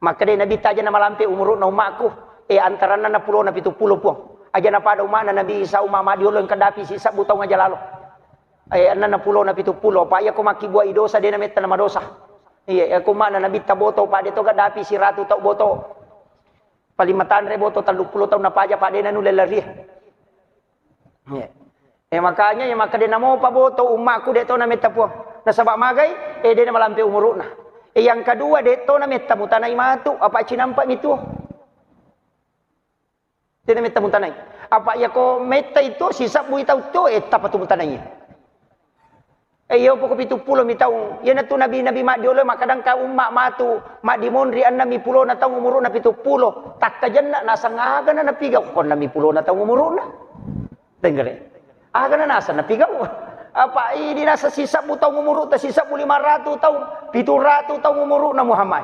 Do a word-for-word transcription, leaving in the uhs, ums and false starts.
Makkeda Nabitta, aja namalampe umuru'na ummaku, e, antaranna enneng pulona pitu pulo, Puang. Aja napada umma'na Nabi Isa, umma maddiolo engka dapi sisebbu taung aja lalo. E, enneng pulona pitu pulo, apa iyako makkibbuai dosa, de nametta namadosa. Iya, iyako umma'na Nabitta boto, pade toga dapi siratu tau boto. Paling matanre boto tellu pulo taung napaja, pade nanulle larie. Iya. E, makanya, ya, makkeda namopa boto ummaku, de to nametta, Puang. Nasaba magai, e, de namalampe umuru'na. E, yang kedua, de to nametta mutanai matu, apa cinampa mi tuo. De nametta mutanai. Apa iyako metta itu, sisebbui tau tuo, e, tappa tu mutanai. E, iyo poko pitu pulo mi taung. Iyanatu nabi-nabi maddiolo, makkadangka umma matu, maddimonri enneng mi pulona taung umuru'na pitu pulo. Takkajenna naseng, agana napigau ko enneng mi pulona taung umuru'na. Tenggere. Agana naseng napigau. Apa idi naseng sisebbu taung umuru'ta, sisebbu lima ratu taung, pitu ratu taung umuru'na Muhammad.